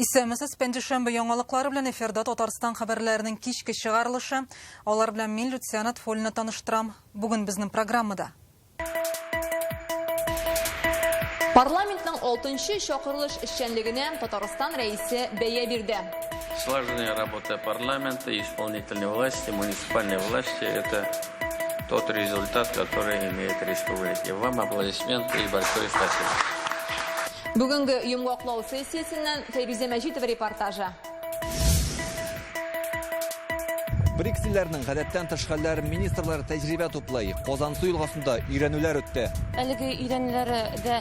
Исәнмесез, пәнҗешәмбе яңалыклары белән эфирда Татарстан хәбәрләренең кичке чыгарылышы. Алар белән мин Люциана Тфолина таныштырам. Бүген безнең программада. Парламентның алтынчы чакырылыш эшчәнлегенә Татарстан Рәисе бәя бирде. Слаженная работа парламента, исполнительной власти, муниципальной власти – это тот результат, который имеет республика. Вам аплодисменты и большое спасибо. Бүгенге йомгаклау сессиясеннән Фәйрүзә Мәҗитова репортажы. БРИКС илләренең гадәттән тыш хәлләр министрлары тәҗрибә туплый. Казансу елгасында өйрәнүләр үтте. Әлеге өйрәнүләрдә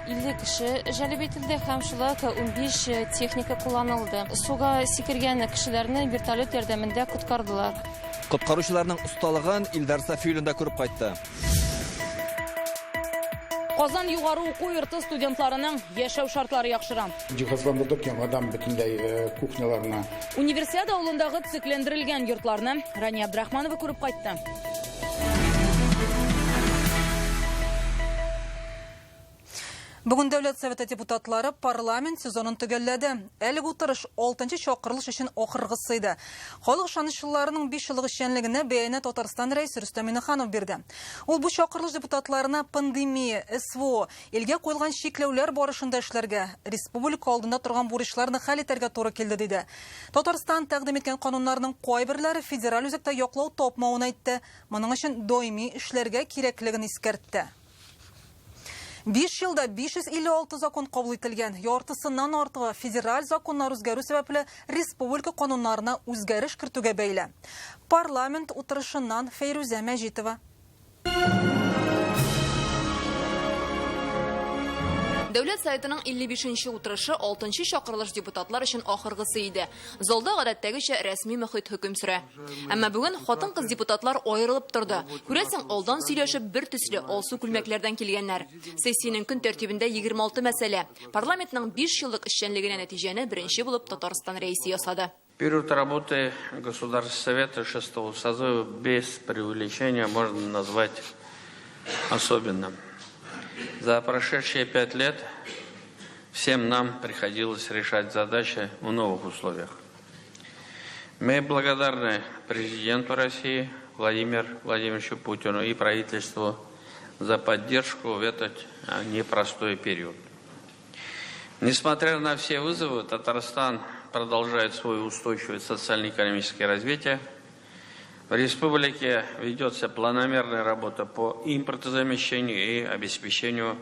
50 кеше җәлеп ителде һәм шулай ук 15 техника кулланылды. Суга сикергән кешеләрне вертолет ярдәмендә коткардылар. Коткаручыларның осталыгын Илдар Сафиуллин да күреп кайтты. Казан югары уку йорты студентларының яшәү шартлары яхшыра. Җиһазландырдык яңадан бөтенләй э, кухняларны. Универсиада авылындагы төзекләндерелгән йортларны Рания Абдрахманова күреп кайтты. Бүген Дәүләт Советы депутатлары парламент сезонын төгәлләде. Әлеге утырыш 6 чакырылыш өчен ахыргысы иде. Халык ышанычлыларының 5 еллык эшчәнлегенә бәяне Татарстан Рәисе Рөстәм Миңнеханов бирде. Ул бу чакырылыш депутатларына пандемия, СВО, илгә куелган чикләүләр барышында эшләргә, республика алдында торган бурычларны хәл итәргә туры килде, диде. Татарстан тәкъдим иткән кануннарның кайберләре федераль үзәктә яклау тапмавын әйтте. Моның өчен даими эшләргә кирәклеген искәртте. 5 елда 556 закон кабул ителгән. Яртысыннан артыгы федераль законнар үзгәрү сәбәпле республика кануннарына үзгәреш кертүгә бәйле. Парламент утырышыннан Фәйрүзә Мәҗитова. Дәүләт Советының 55 нче утырышы 6 нчы чакырылыш депутатлар өчен ахыргысы иде. Залда гадәттәгечә рәсми мохит хөкем сөрә. Әмма бүген хатын-кыз депутатлар аерылып торды. Күрәсең, алдан сөйләшеп, бер төсле алсу күлмәкләрдән килгәннәр. Сессиянең көн тәртибендә 26 мәсьәлә. Парламентның биш еллык эшчәнлегенә нәтиҗәне беренче булып Татарстан Рәисе ясады. Период работы Государственного совета шестого созыва без преувеличения можно назвать особенным. За прошедшие пять лет всем нам приходилось решать задачи в новых условиях. Мы благодарны президенту России Владимиру Владимировичу Путину и правительству за поддержку в этот непростой период. Несмотря на все вызовы, Татарстан продолжает свое устойчивое социально-экономическое развитие. В республике ведется планомерная работа по импортозамещению и обеспечению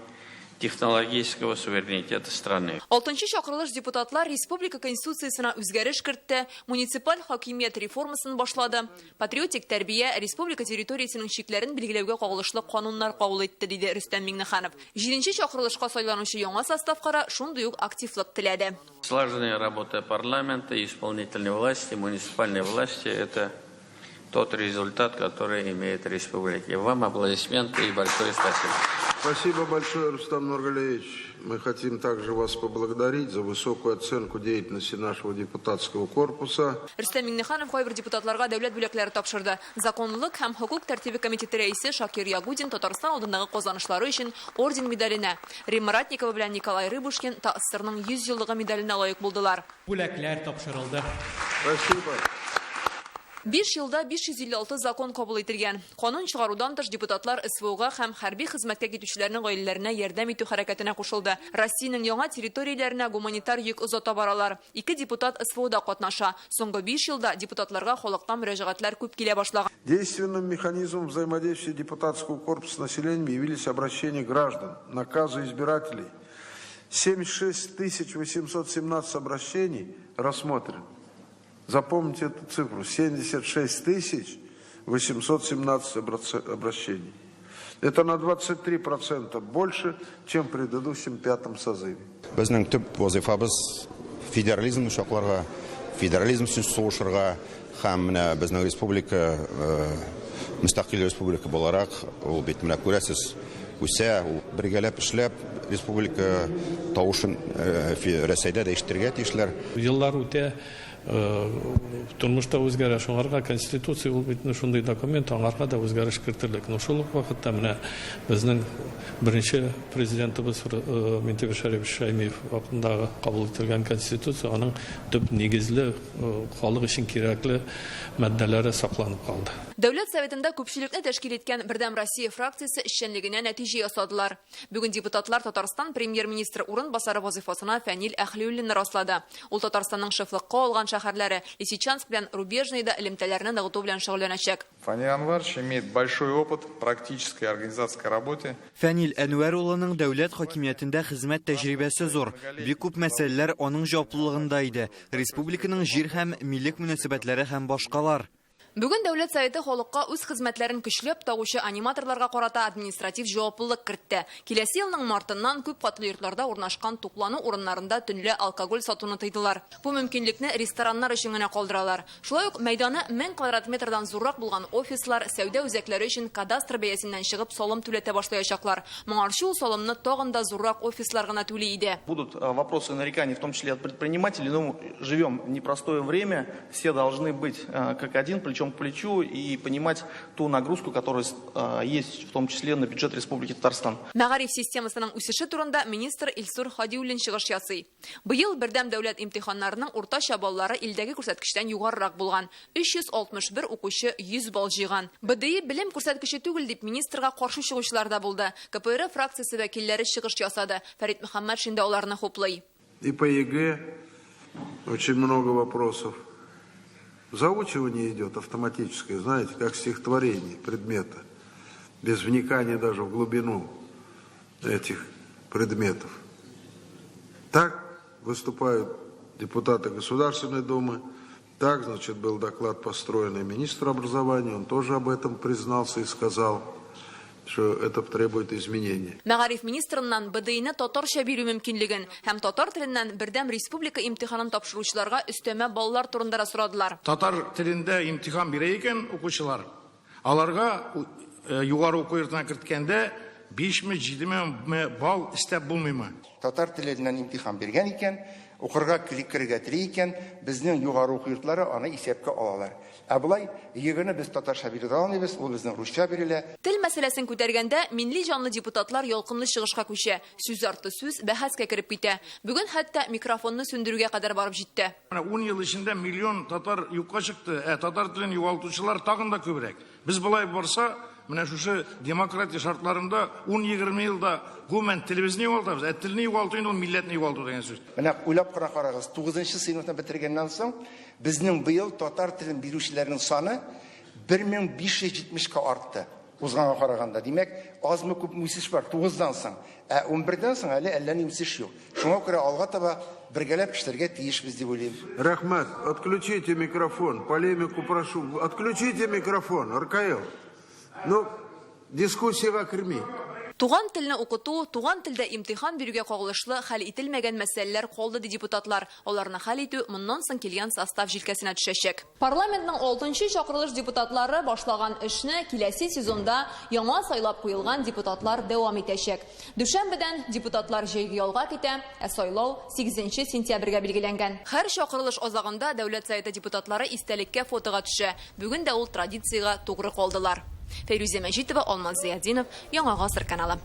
технологического суверенитета страны. Алтынчы чакырылыш депутатлар республика Конституциясенә үзгәреш кертте, муниципаль хакимият реформасын башлады, патриотик тәрбия, республика территориясенең чикләрен билгеләүгә кагылышлы кануннар кабул итте, диде Рөстәм Миңнеханов. Җиденче чакырылышка сайланучы яңа составка да шундый ук активлык теләде. Слаженная работа парламента, исполнительной власти, муниципальной власти – это тот результат, который имеет республика. Вам аплодисменты и большое спасибо. Спасибо большое, Рустам Нургалиевич. Мы хотим также вас поблагодарить за высокую оценку деятельности нашего депутатского корпуса. Рөстәм Миңнеханов кайбер депутатларга дәүләт бүләкләре тапшырды. Законлылык һәм хокук тәртибе комитеты рәисе Шакир Ягудин Татарстан алдындагы казанышлары өчен орден медаленә, Римма Ратникова белән Николай Рыбушкин ТАССРның 100 еллыгы медаленә лаек булдылар. Бүләкләр тапшырылды. Спасибо. Биш елда 556 закон кабул ителгән. Канун чыгарудан тыш депутатлар СВОга һәм хәрби хезмәткә китүчеләрнең гаиләләренә ярдәм итү хәрәкәтенә кушылды. Россиянең яңа территорияләренә гуманитар йөк озата баралар. Ике депутат СВОда катнаша. Соңгы биш елда депутатларга халыктан мөрәҗәгатьләр күп килә башлаган. Действенным механизмом взаимодействия депутатского корпуса с населением явились обращения граждан, наказы избирателей. 76 817 обращений рассмотрены. Запомните эту цифру. 76 817 обращений. Это на 23% больше, чем в предыдущем пятом созыве. Безнең төп вазифабыз федерализмны сакларга, федерализм өчен сугышырга һәм менә безнең республика мөстәкыйль республика буларак, ул бит менә күрәсез, үсә, ул бергәләп эшләп республика тавышын Рәсәйдә дә ишетергә тиешләр. Еллар үтә, Тормыш та үзгәрә, шуңарга Конституция ул бит шундый документ, аңарга да үзгәреш кертерлек. Но шул ук вакытта менә безнең беренче президентыбыз Минтимер Шәрипович Шәймиев вакытындагы кабул ителгән Конституция, аның төп нигезле, халык өчен кирәкле маддәләре сакланып калды. Дәүләт Советында күпчелекне тәшкил иткән Бердәм Россия фракциясе эшчәнлегенә нәтиҗә ясадылар. Бүген депутатлар Татарстан премьер-министры урынбасары вазыйфасына Фәнил Әһлиуллинны раслады. Ул Татарстанның шефлыкка алган шәһәрләре Лисичанск белән Рубежныйда элемтәләрне ныгыту белән шөгыльләнәчәк. Фанил Анварович имеет большой опыт в практической организаторской работе. Фәнил Әнвәр улының дәүләт хакимиятендә хезмәт тәҗрибәсе зур. Бик күп мәсьәләләр аның җаваплылыгында иде, республиканың җир һәм милек мөнәсәбәтләре һәм башкалар. Бүген Дәүләт Советы халыкка үз хезмәтләрен көчләп тагучы аниматорларга карата административ җаваплылык кертте. Киләсе елның мартыннан күп катлы йортларда урнашкан туклану урыннарында төнлә алкоголь сатуны тыйдылар. Бу мөмкинлекне рестораннар өчен генә калдыралар. Шулай ук мәйданы 1000 квадрат метрдан зуррак булган офислар, сәүдә үзәкләре өчен кадастр бәясеннән чыгып салым түләтә башлаячаклар. Моңарчы ул салымны тагын да зуррак офислар гына түли иде. Будут вопросы нареканий, в том числе от предпринимателей, но живем в непростое время, все должны быть как один, плечом к плечу и понимать ту нагрузку, которая есть в том числе на бюджет Республики Татарстан. Мәгариф системасының үсеше турында министр Илсур Һадиуллин чыгыш ясый. Быел бердәм дәүләт имтиханнарының уртача баллары илдәге күрсәткечтән югарырак булган. 361 укучы 100 балл җыйган. БДИ белем күрсәткече түгел дип министрга каршы чыгучылар да булды. КПРФ фракциясе вәкилләре чыгыш ясады. Фәрит Мөхәммәтшин дә аларны хуплый. И по ЕГЭ очень много вопросов. Заучивание идет автоматическое, знаете, как стихотворение предмета, без вникания даже в глубину этих предметов. Так выступают депутаты Государственной Думы, так, значит, был доклад построен министр образования, он тоже об этом признался и сказал, что это требует изменений. Мәгариф министрыннан БДИны татарча бирү мөмкинлеген һәм татар теленнән бердәм республика имтиханын тапшыручыларга өстәмә баллар турында да сорадылар. Татар телендә имтихан бирә икән укучылар, аларга югары уку йортына керткәндә 5-ме, 7-ме балл өстәп булмыймы? Татар теленнән имтихан биргән икән, укырга керергә тели икән, безнең югары уку йортлары аны исәпкә алалар. Ә болай ЕГЭны без татарча бирә алмыйбыз, ул безнең русча бирелә. Тел мәсьәләсен күтәргәндә милли җанлы депутатлар ялкынлы чыгышка күчә. Сүз арты сүз бәхәскә кереп китә. Бүген хәтта микрофонны сүндерүгә кадәр барып җитте. Менә 10 ел эчендә миллион татар юкка чыкты, ә татар телен югалтучылар тагын да күбрәк. Без болай барса, менә шушы демократия шартларында 10-20 елда гомумән телебезне югалтабыз. Ә телне югалту инде ул милләтне югалту дигән сүз. Менә уйлап кына карагыз, 9 сыйныфны бетергәннән соң безнең быел татар телен бирүчеләрнең саны 1570-ка артты. Узганга караганда, димәк, азмы күпме үсеш бар 9-дан соң. Ә 11-дән соң әле әллә ни үсеш юк. Шуңа күрә алга таба бергәләп эшләргә тиешбез дип уйлыйм. Рәхмәт, отключите микрофон, полемику прошу. Отключите микрофон, РКЛ. Ну, дискуссиягә керми. Туган телне укыту, туган телдә имтихан бирүгә кагылышлы хәл ителмәгән мәсьәләләр калды, ди депутатлар. Аларны хәл итү моннан соң килгән состав җилкәсенә төшәчәк. Парламентның 6нчы чакырылыш депутатлары башлаган эшне киләсе сезонда яңа сайлап куелган депутатлар дәвам итәчәк. Дүшәмбедән депутатлар җәйге ялга китә, ә сайлау 8 сентябрьгә билгеләнгән. Һәр чакырылыш азагында Дәүләт Советы депутатлары истәлеккә фотога төшә. Бүген дә ул традициягә тугры калдылар. Фәйрүзә Мәҗитова, Алмаз Зыятдинов, Яңа Гасыр каналы.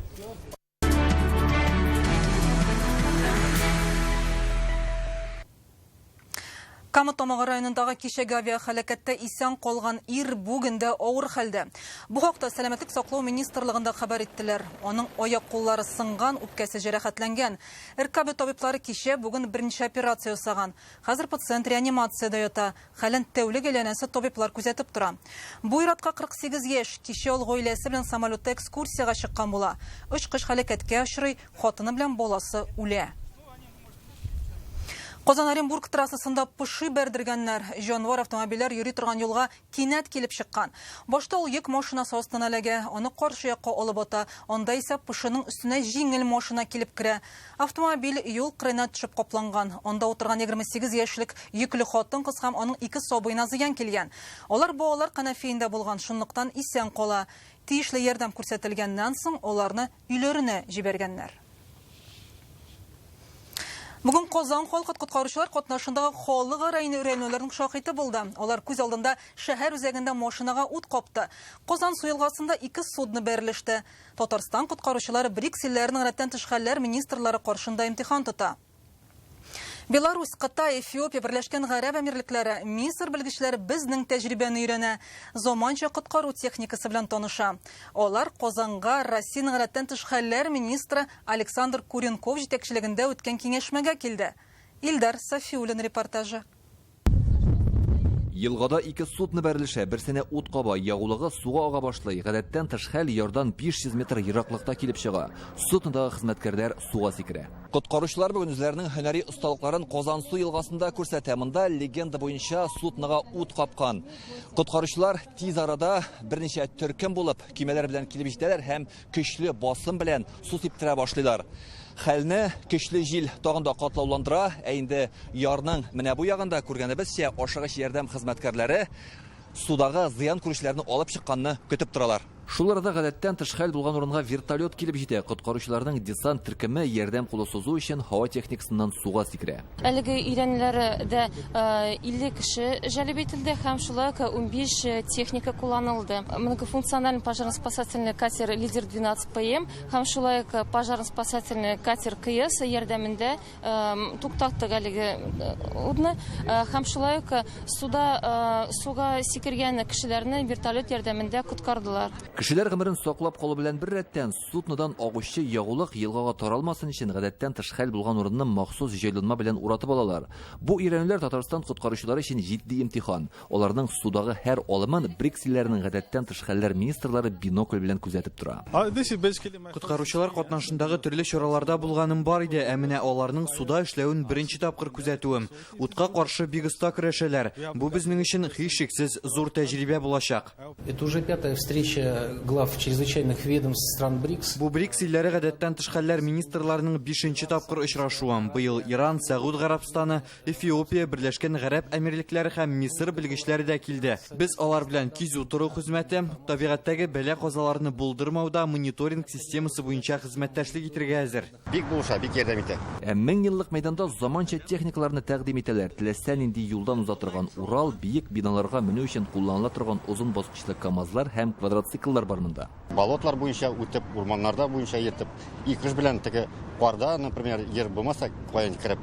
Кама Тамагы районындагы кичәге авиаһәлакәттә исән калган ир бүген дә авыр хәлдә. Бу хакта Сәламәтлек саклау министрлыгында хәбәр иттеләр. Аның аяк-куллары сынган, үпкәсе җәрәхәтләнгән. РКБ табиблары кичә бүген берничә операция ясаган. Хәзер пациент реанимациядә ята. Хәлен тәүлек әйләнәсе табиблар күзәтеп тора. Бу ир-атка 48 яшь, кичә ул гаиләсе белән самолетта экскурсиягә чыккан була. Очкыч һәлакәткә очрый, хатыны белән баласы үлә. Казан-Оренбург трассасында поши бәрдергәннәр. Җанвар автомобильләр йөри торган юлга кинәт килеп чыккан. Башта ул йөк машинасы астына эләгә, аны каршы якка алып ата. Анда исә пошиның өстенә җиңел машина килеп керә. Автомобиль юл кырыена төшеп капланган. Анда утырган 28 яшьлек йөкле хатын-кыз һәм аның ике сабыена зыян килгән. Алар балалар кәнәфиендә булган, шунлыктан исән кала. Тиешле ярдәм күрсәтелгәннән соң аларны өйләренә җибәргәннәр. Бүген Казан халкы коткаручылар катнашындагы халыкара өйрәнүләрнең шаһиты булды. Алар күз алдында шәһәр үзәгендә машинага ут капты. Казан су елгасында ике судно бәрелеште. Татарстан коткаручылары БРИКС илләренең гадәттән тыш хәлләр министрлары каршында имтихан тота. Беларусь, Кытай, Эфиопия, Берләшкән Гарәп Әмирлекләре, Мисыр белгечләре безнең тәҗрибәне өйрәнә, заманча коткару техникасы белән таныша. Алар Казанга Россиянең гадәттән тыш хәлләр министры Александр Куренков җитәкчелегендә үткән киңәшмәгә килде. Илдар Сафиуллин репортажы. Елгада ике судно бәрелешә, берсенә ут каба, ягулыгы суга ага башлый. Гадәттән тыш хәл ярдан 500 метр ераклыкта килеп чыга. Суднодагы хезмәткәрләр суга сикерә. Коткаручылар бүген үзләренең һөнәри осталыкларын Казансу елгасында күрсәтә. Монда легенда буенча суднога ут капкан. Коткаручылар тиз арада берничә төркем булып көймәләр белән килеп җитәләр һәм көчле басым белән су сиптерә башлыйлар. Хәлне көчле җил тагын да катлауландыра, ә инде ярның менә бу ягында күргәнебезчә, ашыгыч ярдәм хезмәткәрләре судагы зыян күрүчеләрне алып чыкканны көтеп торалар. Шул арада гадәттән тыш хәл булган урынга вертолет килеп җитә. Коткаручыларның десант төркеме ярдәм кулы сузу өчен һава техникасыннан суга сикерә. Әлеге өйрәнүләрдә 50 кеше җәлеп ителде һәм шулай ук 15 техника кулланылды. Многофункциональный пожарно-спасательный катер Лидер-12 ПМ һәм шулай ук пожарно-спасательный катер КС ярдәмендә туктаттык әлеге утны. Һәм шулай ук суда суга сикергән кешеләрне вертолет ярдәмендә коткардылар. Кешеләр гомерен саклап калу белән беррәттән, суднодан агучы ягулык елгага таралмасын өчен гадәттән тыш хәл булган урынны махсус җайланма белән уратып алалар. Бу өйрәнүләр Татарстан коткаручылары өчен җитди имтихан. Аларның судагы һәр алымын БРИКС илләренең гадәттән тыш хәлләр министрлары бинокль белән күзәтеп тора. Коткаручылар катнашындагы төрле чараларда булганым бар иде, ә менә аларның суда эшләвен беренче тапкыр күзәтүем. Утка каршы бик оста көрәшәләр. Бу безнең өчен һичшиксез зур тәҗрибә булачак. Это уже пятая встреча глав чрезвычайных ведомств стран БРИКС. Бу БРИКС илләре гадәттән тыш хәлләр министрларының бишенче тапкыр очрашуы. Быел Иран, Сәгуд Гарәбстаны, Эфиопия, Берләшкән Гарәп Әмирлекләре һәм Мисыр белгечләре дә килде. Без алар белән кизү тору хезмәте, табигатьтәге бәла-казаларны булдырмауда мониторинг системасы буенча хезмәттәшлек итергә әзер. Бик булыша, бик ярдәм итә. Ә меңьеллык мәйданда заманча техникаларны тәкъдим итәләр. Теләсә нинди юлдан уза торган Урал, биек биналарга менү өчен кулланыла торган озын баскычлы КАМАЗлар һәм квадроцикллар бар монда. Болотлар буенча үтеп, урманнарда буенча йөртеп, и кыш белән теге карда, например, ер булмаса, каян кереп,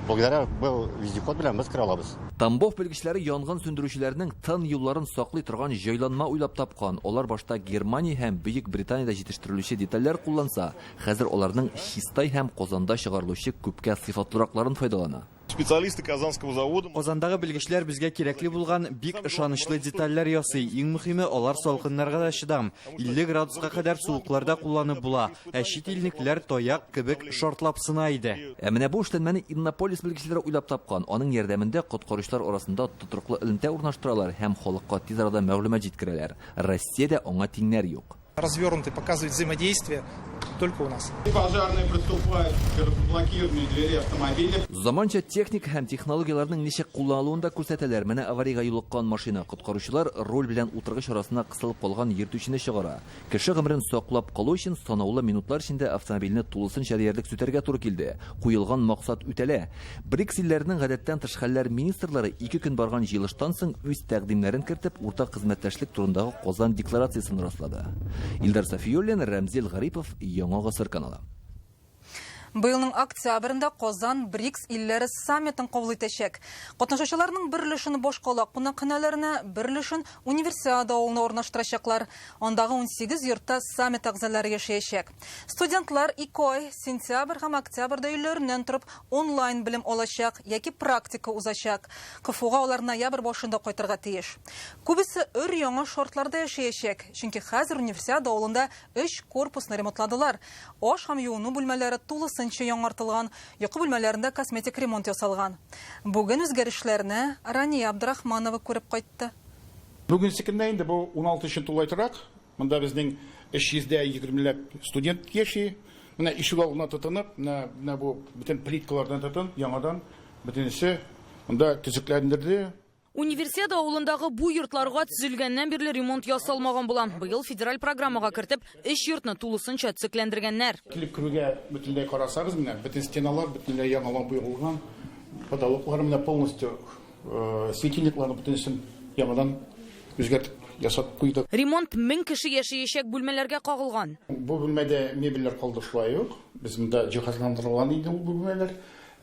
благодаря был вездеход белән без керә алабыз. Тамбов белгечләре янгын сүндерүчеләрнең тын юлларын саклый торган җайланма уйлап тапкан. Алар башта Германия һәм Бөек Британиядә җитештерелүче детальләр кулланса, хәзер аларның Чистай һәм Казанда чыгарылучы күпкә сыйфатлыракларын файдалана. Специалисты Казанского завода. Казандагы белгечләр безгә кирәкле булган бик ышанычлы детальләр ясый. Иң мөһиме, алар салкыннарга да чыдам. 50 градуска кадәр суыкларда кулланып була. Ә чит илнекләр таяк кебек шартлап сына иде. Ә менә бу эшләнмәне Иннополис белгечләре уйлап тапкан. Аның ярдәмендә коткаручылар арасында тотрыклы элемтә урнаштыралар һәм халыкка тиз арада мәгълүмат җиткерәләр. Россиядә аңа тиңнәр юк. Развернутый, показывает взаимодействие только у нас. Пожарные приступают к разблокированию двери автомобиля. Заманча техника һәм технологияләрнең ничек кулланылуын да күрсәтәләр. Менә авариягә юлыккан машина. Коткаручылар руль белән утыргыч арасына кысылып калган йөртүчене чыгара. Кеше гомерен саклап калу өчен санаулы минутлар эчендә автомобильне тулысынча диярлек сүтәргә туры килде. Куелган максат үтәлә. БРИКС илләренең гадәттән тыш хәлләр министрлары ике көн барган җыелыштан соң үз тәкъдимнәрен кертеп, уртак хезмәттәшлек турындагы Казан декларациясен раслады. Илдар Сафиуллин, Рәмзил Гарипов, Яңа гасыр каналы. Быелның октябрендә Казан БРИКС илләре саммитын кабул итәчәк. Катнашучыларның бер өлешен башкала кунакханәләренә, бер өлешен Универсиада авылына урнаштырачаклар. Андагы 18 йортта саммит әгъзалары яшәячәк. Студентлар ике ай, сентябрь һәм октябрьдә өйләреннән торып онлайн белем алачак яки практика узачак. КФУга алар ноябрь башында кайтырга тиеш. Күбесе өр-яңа шартларда яшәячәк, чөнки хәзер Универсиада авылында өч корпусны ремонтладылар. Аш һәм юыну бүлмәләре тулысынча яңартылган, йокы бүлмәләрендә косметик ремонт ясалган. Бүген үзгәрешләрне Рания Абдрахманова күреп кайтты. Бүгенге көндә инде бу 16 өчен тулай торак. Монда безнең 320 ләп студент яши. Менә ишек алдына тотынып, менә менә бу бөтен плиткалардан тотын, яңадан бөтенесе монда төзекләндерде. Универсиада авылындагы бу йортларга төзелгәннән бирле ремонт ясалмаган була. Быел федераль программага кертеп, өч йортны тулысынча төзекләндергәннәр. Килеп керүгә бөтенләй карасагыз, менә бөтен стеналар бөтенләй яңалап буялган, потолоклар менә полностью светильникларны бөтенесен яңадан үзгәртеп ясап куйдык. Ремонт 1000 кеше яшәячәк бүлмәләргә кагылган. Бу бүлмәдә мебельләр калды шулай ук. Без монда җиһазландырылган иде ул бүлмәләр.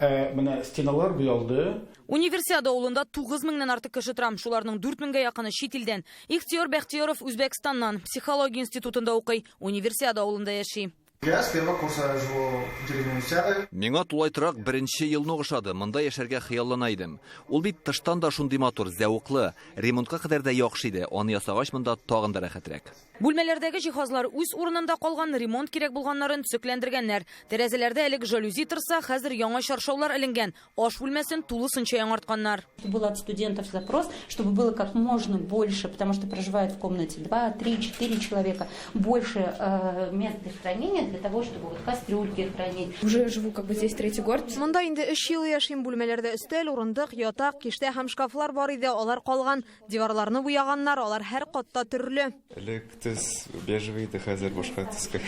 Ә менә стеналар буялды. Универсиада авылында 9 меңнән артык кеше тора. Шуларның 4 меңгә якыны чит илдән. Ихтиёр Бәхтиёров Үзбәкстаннан, психология институтында укый, Универсиада авылында яши. Я с первого курса живу в деревне Универсиада. Миңа тулай торак беренче елны ук ошады. Монда яшәргә хыяллана идем. Ул бит тыштан да шундый матур, зәвыклы. Ремонтка кадәр дә яхшы иде. Аны ясагач, монда тагын да рәхәтрәк. Бүлмәләрдәге җиһазлар үз урынында калган, ремонт кирәк булганнарын төзекләндергәннәр. Тәрәзәләрдә элек жалюзи торса, хәзер яңа чаршаулар эленгән. Аш бүлмәсен тулысынча яңартканнар. Был от студентов запрос, чтобы было как можно больше, потому что проживают в комнате 2, 3, 4 человека, больше мест для хранения, для того, чтобы кастрюльки хранить. Уже живу здесь третий год. Монда инде өч ел яшим. Бүлмәләрдә өстәл, урындык, ятак, киштә һәм шкафлар бар иде, алар калган. Диварларны буяганнар, алар һәр катта төрле. Элек төс бежевый иде, хәзер башка төскә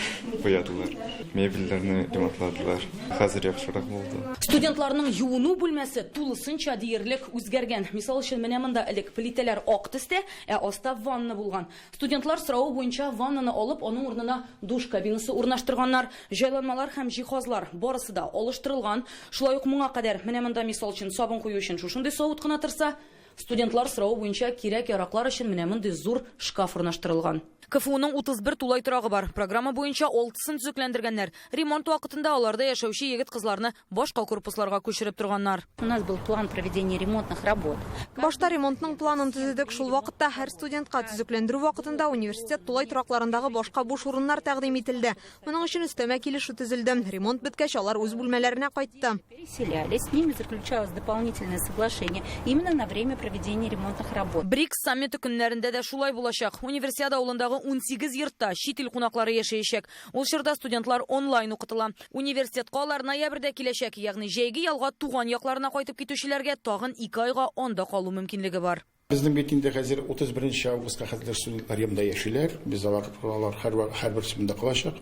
буядылар. Мебельләрне ремонтладылар. Хәзер яхшырак булды. Студентларның юыну бүлмәсе тулысынча диярлек үзгәргән. Мисал өчен, менә монда элек плитәләр ак төстә, ә аста ванна булган. Студентлар соравы буенча ваннаны алып, аның урынына душ кабинасы урнаштырганнар. Җайланмалар һәм җиһазлар барысы да алыштырылган. Шулай ук моңа кадәр менә монда мисал өчен сабын кую өчен шушындый савыт кына торса, студентлар соравы буенча кирәк-яраклар өчен менә мондый зур шкаф урнаштырылган. КФУның 31 тулай торагы бар. Программа буенча алтысын төзекләндергәннәр. Ремонт вакытында аларда яшәүче егет-кызларны башка корпусларга күчереп торганнар. У нас был план проведения ремонтных работ. Башта ремонтның планын төзедек. Шул вакытта һәр студентка төзекләндерү вакытында университет тулай торакларындагы башка буш урыннар тәкъдим ителде. Моның өчен өстәмә килешү төзелде. Ремонт беткәч, алар үз бүлмәләренә кайтты. Переселялись, с ними заключалось дополнительное соглашение именно на время проведения ремонтных работ. БРИКС саммиты көннәрендә дә шулай булачак. Универсиада авылындагы 18 йортта чит ил кунаклары яшәячәк. Ул чорда студентлар онлайн укытыла. Университетка алар ноябрьдә киләчәк, ягъни җәйге ялга туган якларына кайтып китүчеләргә тагын 2 айга анда калу мөмкинлеге бар. Безнең бит инде хәзер 31 августка хәтле студентлар янында яшиләр. Без алар һәрберсе монда калачак.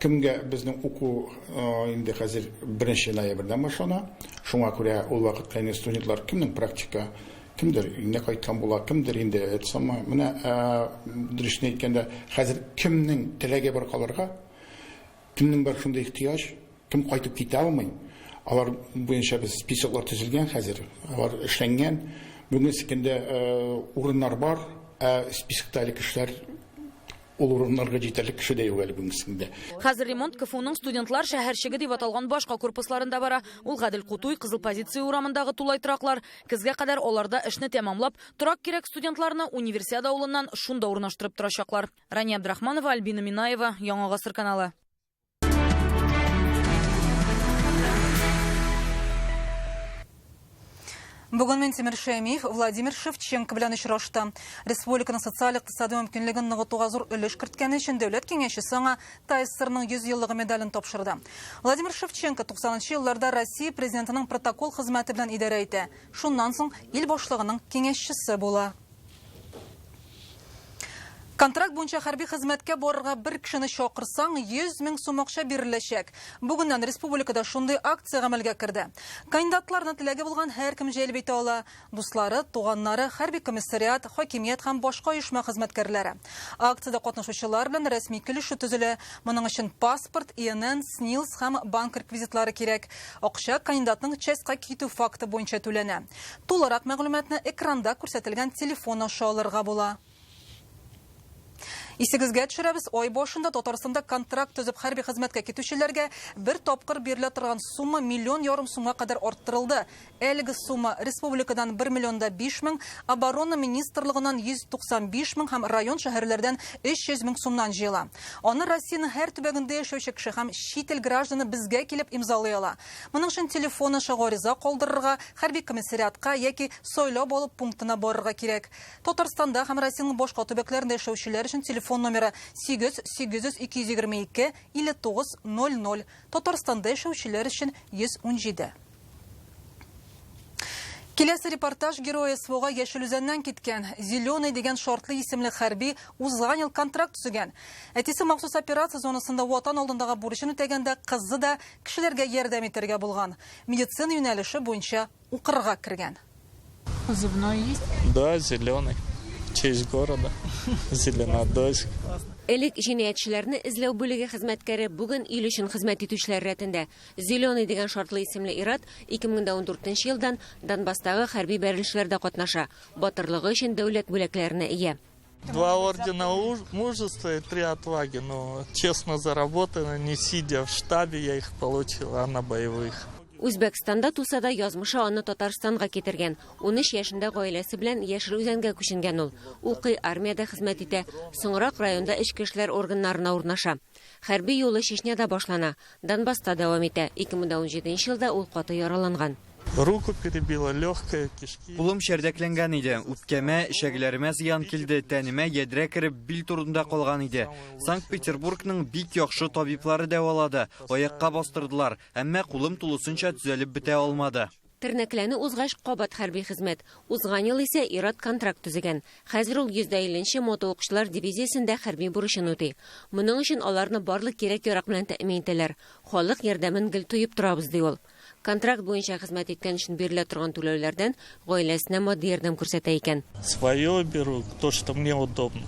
Кемгә безнең уку инде хәзер 1 ноябрьдән башлана. Шуңа күрә ул вакытка инде студентлар кемнең практика, кемдер инде кайткан була, кемдер инде это самое. Менә дөресен әйткәндә, хәзер кемнең теләге бар калырга, кемнең бар шундый ихтыяҗ, кем кайтып китә алмый. Алар буенча без списоклар төзелгән хәзер, алар эшләнгән. Бүгенге көндә урыннар бар, ә списокта әле кешеләр ул урыннарга җитәрлек кеше дә юк әле бүгенге көндә. Хәзер ремонт КФУның студентлар шәһәрчеге дип аталган башка корпусларында бара. Ул Гадел Кутуй, Кызыл позиция урамындагы тулай тораклар. Көзгә кадәр аларда эшне тәмамлап, торак кирәк студентларны Универсиада авылыннан шунда урнаштырып торачаклар. Рания Абдрахманова, Альбина Минаева, Яңа Гасыр каналы. Бүген Минтимер Шәймиев Владимир Шевченко белән очрашты. Республиканың социаль-икътисади мөмкинлеген ныгытуга зур өлеш керткәне өчен дәүләт киңәшчесе аңа ТАССРның 100 еллыгы медален тапшырды. Владимир Шевченко туксанынчы елларда Россия президентының протокол хезмәте белән идарә итә. Шуннан соң ил башлыгының киңәшчесе була. Контракт буенча хәрби хезмәткә барырга бер кешене чакырсаң, 100 мең сум акча биреләчәк. Бүгеннән республикада шундый акция гамәлгә керде. Кандидатларны теләге булган һәркем җәлеп итә ала. Дуслары, туганнары, хәрби комиссариат, хакимият һәм башка оешма хезмәткәрләре. Акциядә катнашучылар белән рәсми килешү төзелә. Моның өчен паспорт, ИНН, СНИЛС һәм банк реквизитлары кирәк. Акча кандидатның частька китү факты буенча түләнә. Тулырак мәгълүматны экранда күрсәтелгән телефон аша алырга була. Исегезгә төшерәбез, ай башында Татарстанда контракт төзеп хәрби хезмәткә китүчеләргә бер тапкыр бирелә торган сумма миллион ярым сумга кадәр арттырылды. Әлеге сумма республикадан бер миллион да биш мең, оборона министрлыгыннан йөз туксан биш мең һәм район шәһәрләрдән өч йөз мең сумнан җыела. Аны Россиянең һәр төбәгендә яшәүче кеше һәм чит ил гражданы безгә килеп имзалый ала. Моның өчен телефон аша гариза калдырырга, хәрби комиссариатка яки сайлап алу пунктына барырга кирәк. Татарстанда һәм Россиянең башка төбәкләрендә яшәүчеләр өчен телефон номеры сигез сигез йөз ике йөз егерме ике илле тугыз ноль ноль. Татарстанда яшәүчеләр өчен йөз ун җиде. Киләсе репортаж герое СВОга Яшел Үзәннән киткән. Зеленый дигән шартлы исемле хәрби узган ел контракт төзегән. Әтисе махсус операция зонасында Ватан алдындагы бурычын үтәгәндә кызы да кешеләргә ярдәм итәргә булган. Медицина юнәлеше буенча укырга кергән. Позывной есть? Да, зеленый. В честь города. Зеленодольск. Элек җинаятьчеләрне эзләү бүлеге хезмәткәре бүген ил өчен хезмәт итүчеләр рәтендә. Зеленый дигән шартлы исемле ир-ат 2014 елдан Донбасстагы хәрби бәрелешләрдә катнаша, батырлыгы өчен дәүләт бүләкләренә ия. Два ордена мужества и три отваги. Но честно заработано, не сидя в штабе, я их получил, а на боевых. Үзбәкстанда туса да, язмышы аны Татарстанга китергән. 13 яшендә гаиләсе белән Яшел Үзәнгә күченгән ул. Укый, армиядә хезмәт итә, соңрак районда эчке эшләр органнарына урнаша. Хәрби юлы Чечняда башлана, Донбасста дәвам итә. 2017 елда ул каты яраланган. Руку перебило, легкое, кишки. Кулым чәрдәкләнгән иде. Үпкәмә, эчәгеләремә зыян килде, тәнемә ядрә кереп, бил турында калган иде. Санкт-Петербургның бик яхшы табиблары дәвалады, аякка бастырдылар, әмма кулым тулысынча төзәлеп бетә алмады. Тернәкләнү узгач, кабат хәрби хезмәт. Узган ел исә ир-ат контракт төзегән. Хәзер ул 150 нче мотоукчылар дивизиясендә хәрби бурычын үти. Моның өчен аларны барлык кирәк-ярак белән тәэмин итәләр. Халык ярдәмен гел тоеп торабыз, ди ул. Контракт буенча хезмәт иткән өчен бирелә торган түләүләрдән гаиләсенә матди ярдәм күрсәтә икән. Свое беру, то, что мне удобно.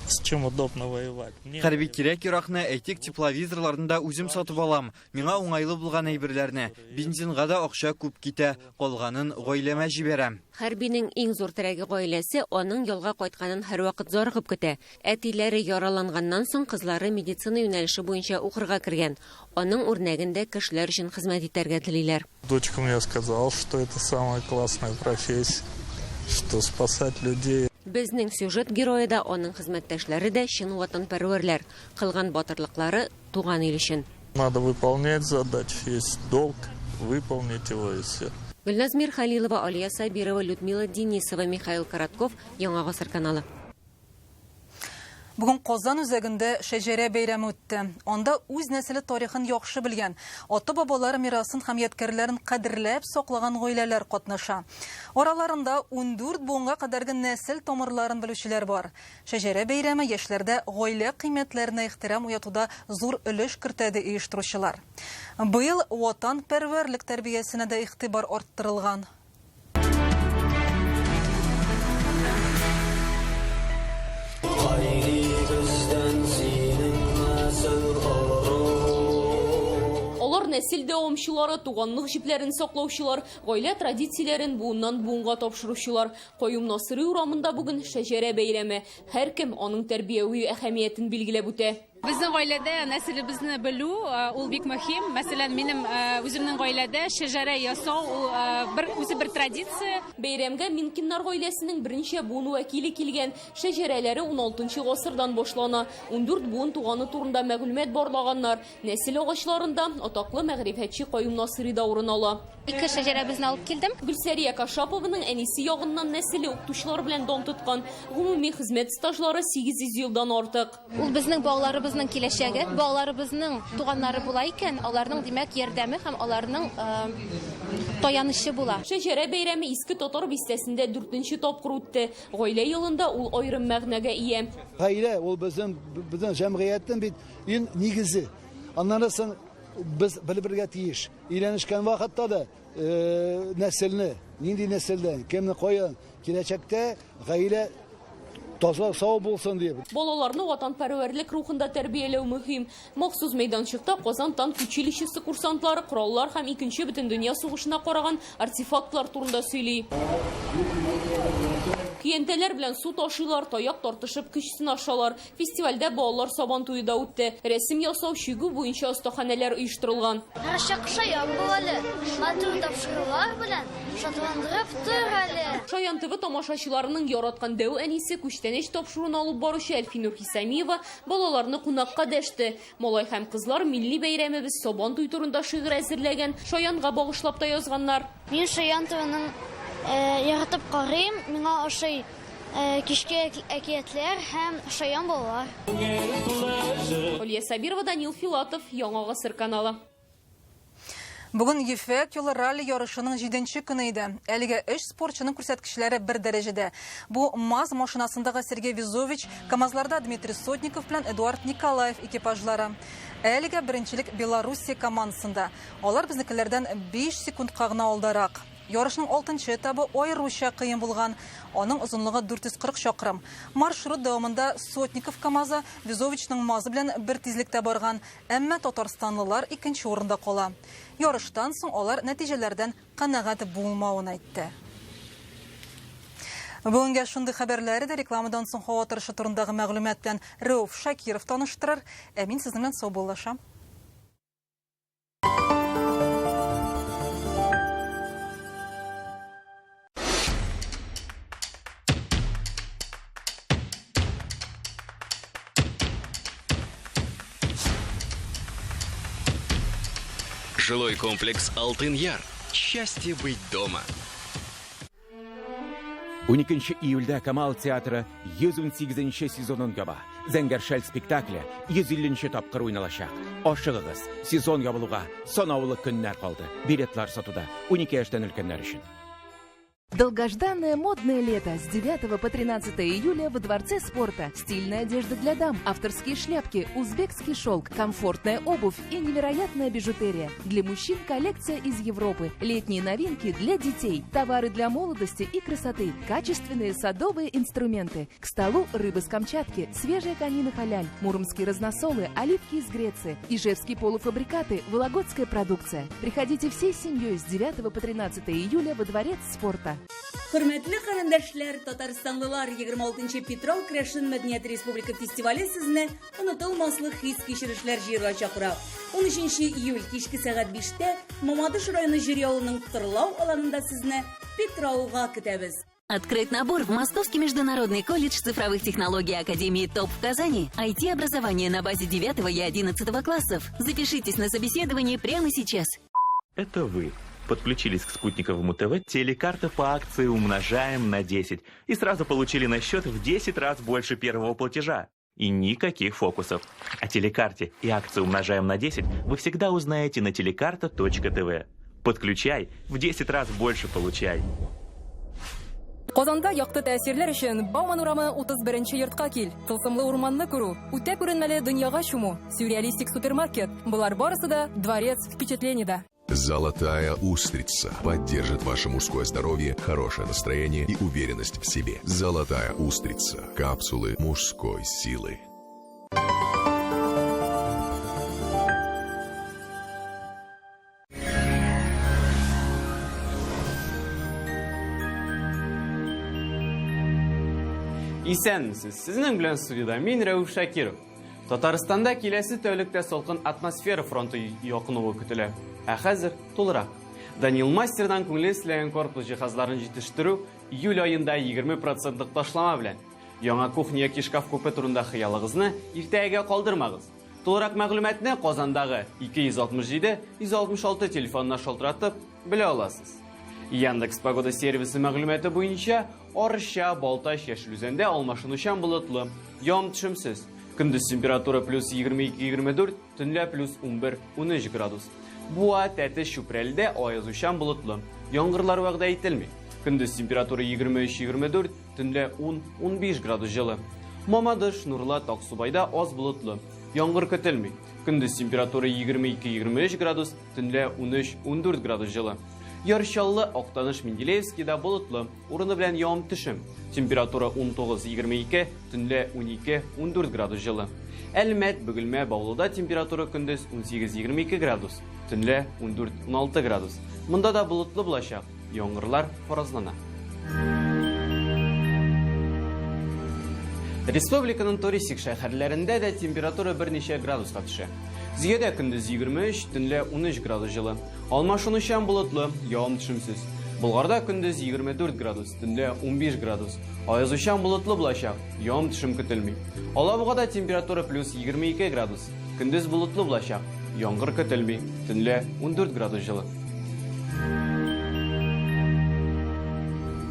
С чем удобно воевать. Мне Хәрби кирәк-яракны, әйтик, тепловизорларны да үзем сатып алам. Миңа уңайлы булган әйберләрне. Бензинга да акча күп китә, калганын гаиләмә җибәрәм. Хәрбинең иң зур терәге гаиләсе аның ялга кайтканын һәрвакыт зарыгып көтә. Әтиләре яраланганнан соң кызлары медицина юнәлеше буенча укырга кергән. Аның үрнәгендә кешеләр өчен хезмәт итәргә телиләр. Дочкам я сказал, что это самая классная профессия, что спасать людей. Безнең сюжет герое да, аның хезмәттәшләре дә чын ватанпәрвәрләр. Кылган батырлыклары туган ил өчен. Надо выполнять задачи, есть долг, выполнить его и все. Гөлназ Мирхалилова, Алия Сабирова, Людмила Денисова, Михаил Коротков, Яңа Гасыр каналы. Бүген Казан үзәгендә Шәҗәрә бәйрәме үтте. Анда үз нәселе тарихын яхшы белгән, ата-бабалары мирасын һәм ядкәрләрен кадерләп саклаган гаиләләр катнаша. Араларында 14 буынга кадәрге нәсел тамырларын белүчеләр бар. Шәҗәрә бәйрәме яшьләрдә гаилә кыйммәтләренә ихтирам уятуда зур өлеш кертә, ди оештыручылар. Быел ватанпәрвәрлек тәрбиясенә дә игътибар арттырылган. Алар нәсел дәвамчылары, туганлык җепләрен саклаучылар, гаилә традицияләрен буыннан буынга тапшыручылар. Каюм Насыйри урамында бүген шәҗәрә бәйрәме. Һәркем аның тәрбияви әһәмиятен билгеләп үтә. Безнең гаиләдә нәселебезне белү ул бик мөһим. Мәсәлән, минем үземнең гаиләдә шәҗәрә ясау ул бер үзе бер традиция. Бәйрәмгә Минкиннар гаиләсенең берничә буын вәкиле килгән. Шәҗәрәләре 16 гасырдан башлана. 14 буын туганы турында мәгълүмат барлаганнар. Нәсел агачларында атаклы мәгърифәтче Каюм Насыйри да урын ала. Ике шәҗәрәбезне алып килдем. Гөлсәрия Кашапованың әнисе ягыннан нәселе укытучылар белән дан тоткан. Гомуми хезмәт стажлары 800 елдан артык. Ул безнең балаларыбызның киләчәге, балаларыбызның туганнары була икән, аларның, димәк, ярдәме һәм аларның таянычы була. Шәҗәрә бәйрәме Иске Татар бистәсендә 4нче тапкыр үтте. Гаилә елында ул аерым мәгънәгә ия. Гаилә ул безнең җәмгыятьнең бит иң нигезе. Аннан соң без белергә тиеш. Өйләнешкән вакытта да нәселне, нинди нәселдән, кемне каян, киләчәктә гаилә таза сау булсын дип. Балаларны ватанпәрвәрлек рухында тәрбияләү мөһим. Махсус мәйданчыкта Казан танк училищесы курсантлары кораллар һәм икенче бөтендөнья сугышына караган артефактлар турында сөйли. Көянтәләр белән су ташыйлар, таяк тартышып көч сынашалар. Фестивальдә балалар сабан туе да үтте. Рәсем ясау, чигү буенча остаханәләр оештырылган. Һәрчак шаян бул әле, матур тапшырулар белән шатландырып тор әле. Шаян ТВ тамашачыларының яраткан дәү әнисе күчтәнәч тапшыруын алып баручы Әлфинур Хисамиева балаларны кунакка дәште. Малай һәм кызлар милли бәйрәмебез Сабан туй турында шигырь әзерләгән, Шаянга багышлап та язганнар. Мин Шаян ТВның яратып карыйм, миңа ошый кичке әкиятләр һәм шаян балалар. Алия Сабирова, Данил Филатов, Яңа Гасыр каналы. Бүген Ефәк юлы ралли ярышының җиденче көне иде. Әлегә өч спортчының күрсәткечләре бер дәрәҗәдә. Бу МАЗ машинасындагы Сергей Визович, КАМАЗларда Дмитрий Сотников белән Эдуард Николаев экипажлары. Әлегә беренчелек Белоруссия командасында. Алар безнекеләрдән 5 секундка гына алдарак. Ярышның алтынчы этабы аеруча кыен булган. Аның озынлыгы 440 чакрым. Маршрут дәвамында Сотников КАМАЗы Визовичның МАЗы белән бер тизлектә барган. Әмма татарстанлылар икенче урында кала. Ярыштан соң алар нәтиҗәләрдән канәгать булмавын әйтте. Бүгенгә шундый хәбәрләр иде. Рекламадан соң һава торышы турындагы мәгълүмат белән Рәүф Шакиров таныштырыр. Ә мин сезнең белән саубуллашам. Жилой комплекс «Алтын-Яр». Счастье быть дома. 12 июльдә Камал театры 118 сезонын яба. Зәңгәр шәл спектакле 150 тапкыр уйналачак. Ашыгыгыз, сезон ябылуга санаулы көннәр калды. Билетлар сатуда 12 яшьтән өлкәннәр өчен. Долгожданное модное лето с 9 по 13 июля во Дворце спорта. Стильная одежда для дам, авторские шляпки, узбекский шелк, комфортная обувь и невероятная бижутерия. Для мужчин коллекция из Европы, летние новинки для детей, товары для молодости и красоты, качественные садовые инструменты. К столу рыба с Камчатки, свежая конина халяль, муромские разносолы, оливки из Греции, ижевские полуфабрикаты, вологодская продукция. Приходите всей семьей с 9 по 13 июля во Дворец спорта. Хөрмәтле карендәшләр, татарстанлылар, 26 Питрау керәшен мәдәният республика фестивале сезне онытылмаслык хис-кичерешләр җыярга чакыра. 13 июль кичке сәгать 5тә Мамадыш районы Җөри авылының Тырлау аланында сезне Питрауга көтәбез. Открыт набор в Московский международный колледж цифровых технологий Академии ТОП в Казани. IT-образование на базе 9 и 11 классов. Запишитесь на собеседование прямо сейчас. Это вы подключились к спутниковому ТВ, телекарта по акции умножаем на 10 и сразу получили на счет в 10 раз больше первого платежа. И никаких фокусов. О телекарте и акции умножаем на 10 вы всегда узнаете на телекарта.тв. Подключай, в 10 раз больше получай. Казанда якты тәэсирләр өчен Бауман урамы 31 нче йортка кил. Тылсымлы урманны күрү, үтә күренмәле дөньяга чуму, сюрреалистик супермаркет, болар барысы да Дворец впечатлениеда. Золотая устрица поддержит ваше мужское здоровье, хорошее настроение и уверенность в себе. Золотая устрица. Капсулы мужской силы. Исәнмесез! Сезнең белән студиядә мин Рәүф Шакиров. Татарстанда киләсе тәүлектә салкын атмосфера фронты якынуы көтелә. Ә хәзер тулырак. Данил Мастердан күңеле эсләгән корпус җиһазларын җитештерү июль аенда 20 процентлык ташлама белән. Яңа кухня яки шкаф-купе турында хыялыгызны иртәгәгә калдырмагыз. Тулырак мәгълүматны Казандагы 267 166 телефонына шалтыратып белә аласыз. Яндекс Погода сервисы мәгълүматы буенча, Арча, Балтач, Яшел Үзәндә алмашынучан болытлы, явым-төшемсез. Көндез температура плюс 22-24, төнлә плюс 11-13 градус. Буа, Тәтеш, Чүпрәледә аязучан болытлы. Яңгырлар вәгъдә ителми. Көндез температура 23-24, Төнлә 10-15 градус җылы. Мамадыш, Нурлат, Аксубайда аз болытлы. Яңгыр көтелми. Көндез температура 22-23 градус, төнлә 13-14 градус җылы. Яр Чаллы, Актаныш, Менделеевскида болытлы, урыны белән явым-төшем. Температура 19-22, төнлә 12-14 градус җылы. Әлмәт, Бөгелмә, Баулыда температура көндез 18-22 градус, төнлә 14-16 градус. Монда да болытлы булачак. Яңгырлар фаразлана. Республиканың туристик шәһәрләрендә дә температура берничә градуска төшә. Зөядә көндез 23, төнлә 13 градус җылы. Алмашынучан болытлы, явым-төшемсез. Болгарда көндез 24 градус, төнлә 15 градус. Аязучан болытлы булачак, явым-төшем көтелми. Алабугада температура плюс 22 градус, көндез болытлы булачак, яңгыр көтелми, төнлә 14 градус җылы.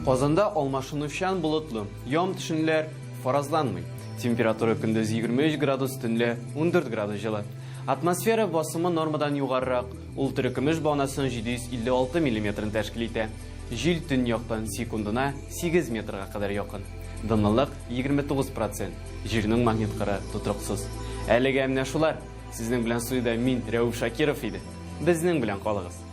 Казанда алмашынучан болытлы, явым-төшемнәр фаразланмый. Температура көндез 23 градус, төнлә 14 градус җылы. Атмосфера басымы нормадан югарырак, ул терекөмеш баганасының 756 миллиметрын тәшкил итә. Җил төньяктан секундына 8 метрга кадәр якын. Дымлылык 29 процент. Җирнең магнит кыры тотрыксыз. Әлегә менә шулар. Сезнең белән студиядә мин, Рәүф Шакиров иде. Безнең белән калыгыз.